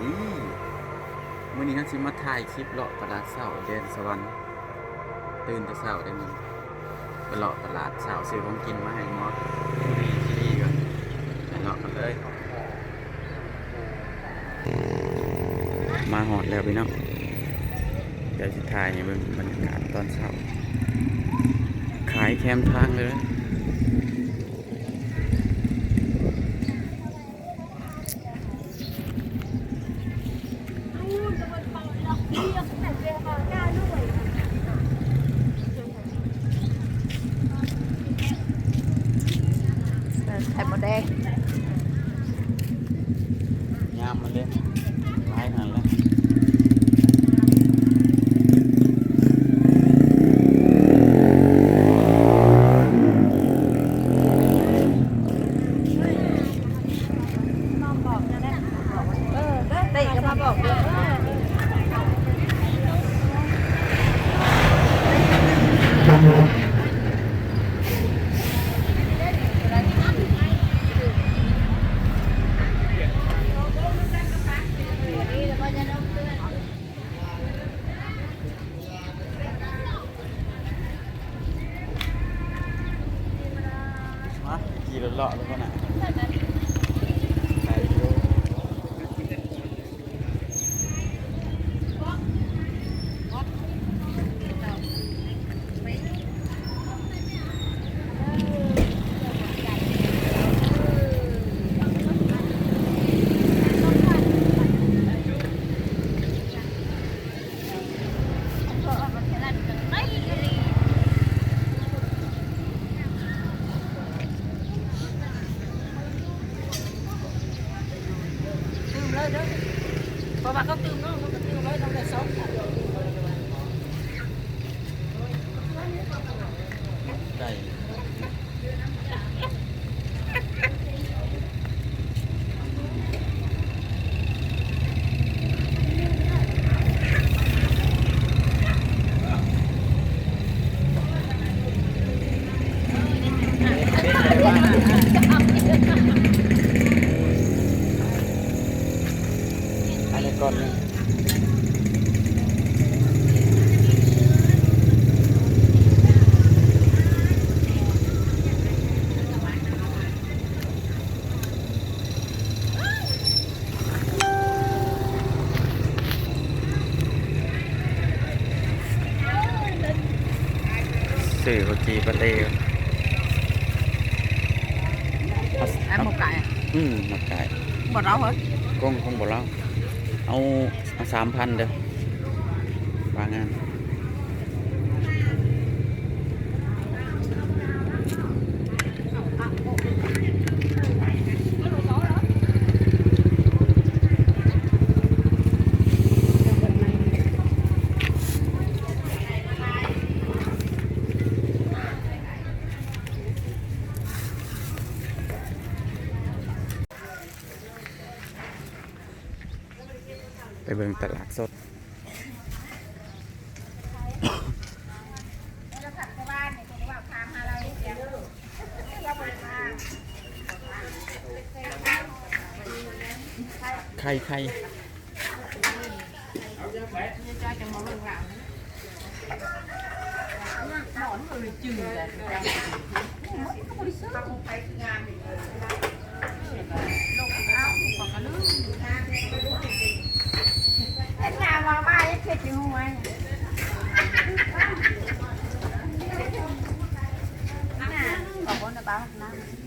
ນີ້ ມື້ນີ້ເຮົາຊິມາຖ່າຍຄລິບເລາະຕະຫຼາດເຊົ້າແດນສະຫວັນ. ຕື່ນແຕ່ເຊົ້າເດ້ມື້ນີ້ ໄປເລາະຕະຫຼາດເຊົ້າ ຊື້ຂອງກິນມາໃຫ້ໝໍ ທີ່ນີ້ກ່ອນ ໄປເລາະກັນເລີຍ. ມາຮອດແລ້ວພີ່ນ້ອງ ດຽວຊິຖ່າຍໃຫ້ເບິ່ງບັນຍາກາດຕອນເຊົ້າ ຂາຍແຄມທາງເລີຍ. ເອີ ໄຂ່ມົດແດງ ຍາມມັນເດ້ ຫຼາຍຂະໜາດແລ້ວ. ມາຂີ່ເລາະໆ ເລີຍບໍ່ນະ ໄປຢູ່. ຕື່ມເລີຍເດີ ເພາະວ່າເຂົາຕື່ມເນາະ ເຂົາກໍຕື່ມເລີຍ ຕ້ອງໄດ້ສອງ ໄດ້. ອັນນີ້ກ້ອນໜຶ່ງ. ຊື້ເຂົ້າຈີ່ປາເຕ້ ອັນໝົກໄກ່ ອືມ ໝົກໄກ່ ບໍ່ເລົ່າເຮີ້ຍ ກົງ ກົງບໍ່ເລົ່າ ເອົາ ເອົາສາມພັນເດີ ວ່າງານ. ໄປເບິ່ງຕະຫຼາດສົດ ໄຂ່ ໄຂ່. ເປັນຫຍັງວ່າ ວ່າເຮັດເຮັດຢູ່ຫ້ວຍ ຂອບຄຸນນະ ປ້ານະ.